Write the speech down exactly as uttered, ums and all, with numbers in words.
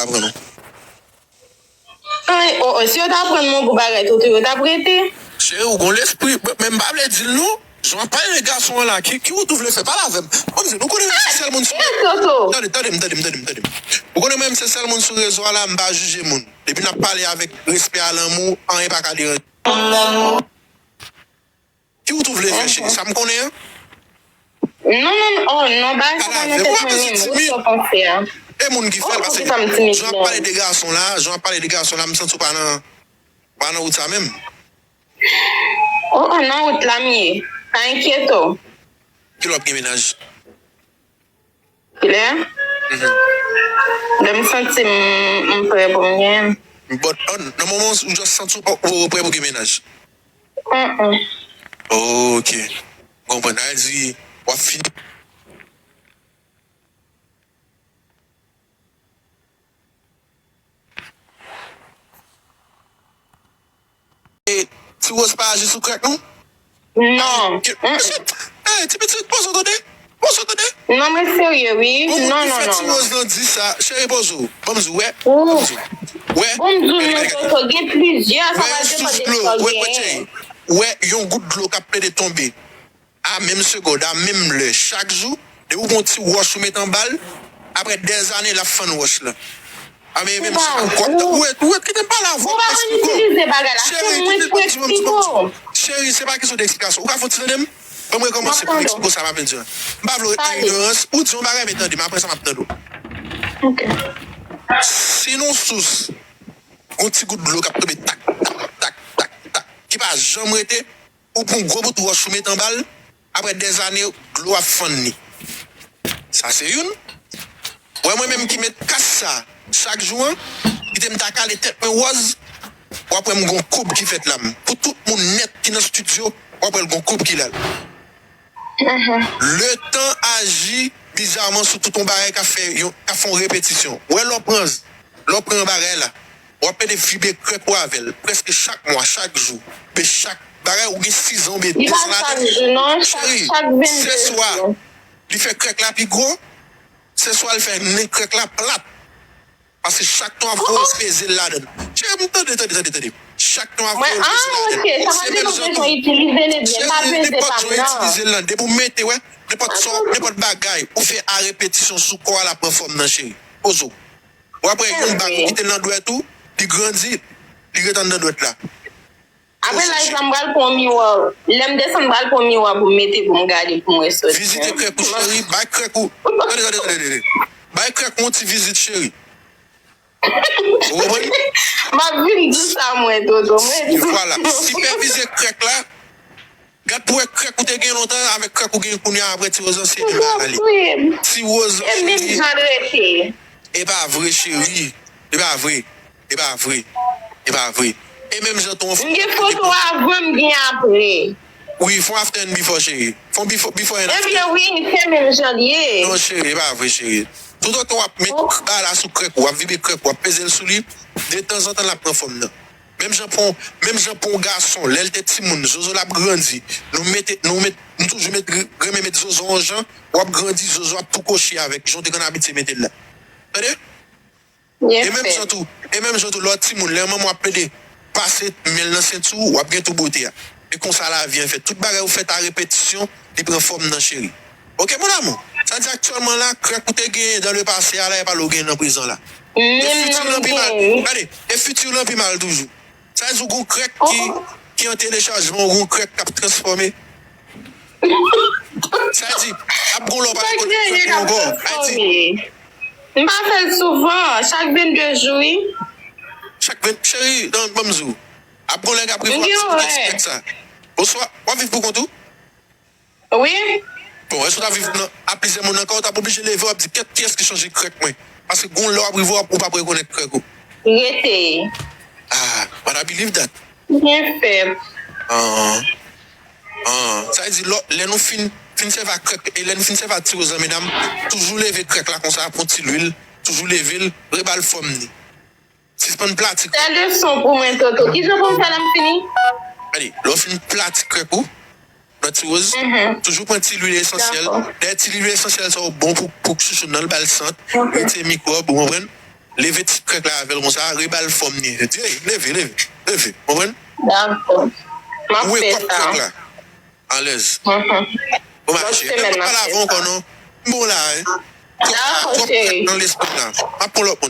aprann ou. Ay, oh, oh, si yo ta pran mwen pou bagay, Toto, yo t ap rete. Cheri, ou gon lespri, men m pa vle di l non. Jan w ap pale de gason an la, ki, ki wout ou vle fè? Pale avè m. Ban m di, nou konnen menm se sèl moun sou. Tande, tande m, tande m, tande m, tande m. Ou konnen menm se sèl moun sou rezo a la, m pa jije moun. Depi n ap pale avèk respè a, lanmou, anyen pa ka deranje. Ki wout ou vle fè, cheri? Sa m konnen an? Non, non, oh, non, bagay sa pa nan tèt mwen menm. Ou sa w panse a? E moun ki fè l, paske jan w ap pale de gason la, jan w ap pale de gason la, m santi w pa nan, pa nan wout sa menm. Oh, oh, nan wout la m ye. Pa enkyete w. Kilè w ap gen mennaj? Kilè? Lè m santi m, m prè pou m gen. But, oh, nan moman ou just santi w pa, ou prè pou gen mennaj? Mm-mm. Ok. M konprann. Sa vle di, w ap fini. E Ti Rose pa aji sou krèk, non? Non. Mesye, eh, ti pitit, poze w tande. Poze w tande. Non, mwen serye, wi. Non, non, non. Ti Rose nan di sa, cheri, poze w. Ban m di w, wè. Ban m di w. Wè. Ban m di w, non, Toto, gen plizyè, sa va depann de sa w genyen. Wè, yon gout dlo k ap plede tonbe. A menm segond, a menm lè, chak jou, depi w gon ti wòch ou met anba l, apre dèzane, l ap fann wòch lan. A men menm jan ankò. Ou wè, ou wè, kite m pale avè w, m eksplike w. Cheri, kite m di, ban m di, ban m di. Cheri, se pa kesyon de eksplikasyon. Ou ka fè yon ti tande m? Ban m rekòmanse pou m eksplike w sa m ap di a. M pa vle w ret nan ignorans. Ou di yon bagay, men tande m, apre sa m ap tande w. Si nan yon sous, gon ti gout dlo k ap tonbe tak, tak, tak, tak, tak, ki pa janm rete, ou pran gwo bout wòch ou met anba l, apre dèzane, dlo ap fann li. Sa se youn. Wè mwen menm ki met kas sa chak jou an, kite m ta kale tèt mwen wòz, w ap wè m gon koub ki fèt la. Pou tout moun nèt ki nan estidyo, w ap wè l gon koub ki la. Letan aji bizaman sou tout yon bagay k ap fè yon, k ap fè yon repetisyon. Wè lè w pran, lè w pran bagay la, w ap plede vibre krèk ou avè l prèske chak mwa, chak jou. Oubyen chak bagay, ou gen sizan oubyen dezan ladan. Cheri, se swa li fè krèk la pi gwo, se swa l fè nen krèk la plat. Paske chak tan w ap voye, w peze l ladan. Cheri, m tande, tande, tande, tande. Chak tan w ap voye, w peze l ladan. Se menm jan tou. Cheri, nenpòt jan w itilize l lan, depi w mete, wè, nenpòt sa, nenpòt bagay ou fè a repetisyon sou kò a, l ap pran fòm nan, cheri. Poze w. W ap wè yon bak ou kite l nan dwèt ou, li grandi, li ret anndan dwèt la. Apre live la, m pral pran yon miwa. Lè m desann, m pral pran yon miwa pou m mete pou m gade pou m wè sòti. Vizite krèk ou, cheri. Bay krèk ou. Tande, tande, tande, tande. Bay krèk ou yon ti vizit, cheri. Ou konprann? M ap vin di sa, mwen, Toto. Mwen, Toto. Vwala. Sipèvize krèk la. Gad pou wè krèk ou te gen lontan avèk krèk ou gen kounye a apre Ti Woz lan, se menm bagay li. Ti Woz lan, cheri. E pa vre, cheri. E pa vre. E pa vre. E pa vre. E menm jan tou. M gen foto avan, m gen apre. Wi, fè yon after and before, cheri. Fè yon before, before and after. Ebyen wi, se menm jan l ye. Non, cheri, e pa vre, cheri. Toutotan w ap met bagay la sou krèk ou, w ap vibre krèk ou, w ap peze l sou li, detanzantan l ap pran fòm nan. Menm jan pou, menm jan pou yon gason, lè l te timoun, zozo l ap grandi. Nou mete, nou met, nou toujou met, renmen met zozo yon jan, w ap grandi, zozo ap tou koche avèk jan w te konn abitye mete l la. Tande? E menm jan tou, e menm jan tou, lè w timoun, lè manman w ap plede pase men l nan senti w, w ap gen tou bote a. E konsa lavi an fèt. Tout bagay ou fèt a repetisyon, li pran fòm nan, cheri. Oke, mon amour? Sa di aktyèlman la, krèk ou te genyen dans le passé a la, e pa l ou genyen nan prezan la. E fitir lan pi mal. Gade, e fitir lan pi mal toujou. Sa di ou gon krèk ki, ki an telechajman, ou gon krèk k ap transfòme. Sa di, ap gon lè w pa rekonèt krèk ou ankò. Sa di, m pa fè l souvan, chak vennde jou, wi. Chak venn, cheri, ban m di w. Ap gon lè k ap rive w ap eksplike sa. Oswa, w ap viv pou kont ou? Wi. Bon, èske w ta viv nan, a plizyè moun nan kay ou, w t ap oblije leve, w ap di, "Kèt, kiyès ki chanje krèk mwen?" Paske gon lè w ap rive, w ap, ou p ap rekonèt krèk ou. Rete. Ah, but I believe that. Byen fèt. Ah, ah. Sa vle di, lò, lè nou fin, fin sèvi ak krèk, e lè nou fin sèvi ak Ti Woz lan, medam, toujou leve krèk la konsa, pran ti lwil, toujou leve l, reba l fòm ni. Sispann plati. Se leson pou mwen, Toto. Kijan pou m fè lè m fini? Gade, lè w fin plati krèk ou, nan Ti Woz, toujou pran ti lwil esansyèl. Dayè, ti lwil esansyèl sa yo bon pou, pou chouchou nan l, ba l sant, retire mikwòb, ou konprann? Leve ti krèk la avè l konsa, reba l fòm ni. Di, "Ey, leve, leve, leve." Konprann? Dakò. M ap Ou e fè kòk sa. Krèk la. Alèz. Mhm. Ou Lòt mache. semèn Mwen m pa ap pale fè avè w ankò sa. Non. M bon la, wi. Twòp Dakò, twòp cheri. Krèk nan lespri la. M ap pran lòt moun.